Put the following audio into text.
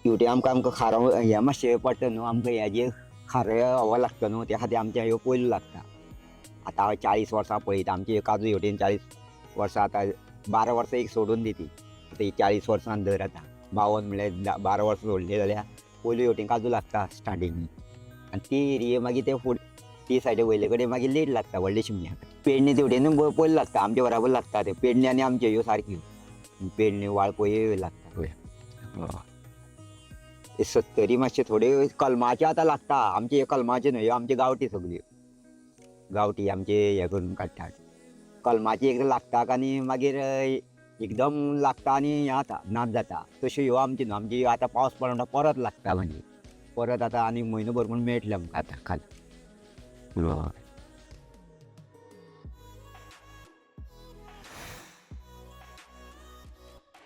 हेवटेन आमकां आमकां खारो हें मातशें पडटा न्हू आमकां हेजे खारो हवा लागता न्हू, त्या खातीर आमच्या ह्यो पयलो लागता. आतां हांव 40 वर्सां पळयता आमची काजू हेवटेन 40 वर्सां, आतां 12 वर्सां एक सोडून दिती, आतां ही 40 वर्सां धर, आतां 52 म्हणल्यार 12 वर्सां सोडली जाल्यार पयलू हेवटेन काजू लागता स्टार्टींग. आनी ती एरिये मागीर ते फुडें ती सायडी वयले कडेन मागीर लेट लागता व्हडले शिमग्याक. पेडणे तेवटेन पयलू लागता, आमच्या बराबर लागता ते पेडणे आनी आमच्यो ह्यो सारक्यो पेडणे वाळपय लागता. ते सत्तरी मातशे थोडे कलमाचे आतां लागता आमचे, हे कलमाचे न्हय, ह्यो आमचे गांवठी, सगळ्यो गांवठी आमचे हे करून काडटात. कलमाची एकदां लागता आनी मागीर एकदम लागता आनी हें जाता, नाच जाता. तश्यो ह्यो आमच्यो न्हू, आमची आतां पावस पडलो म्हणटा परत लागता, मागीर परत आतां आनी म्हयनो भर म्हूण मेळटलें आमकां आतां खाली.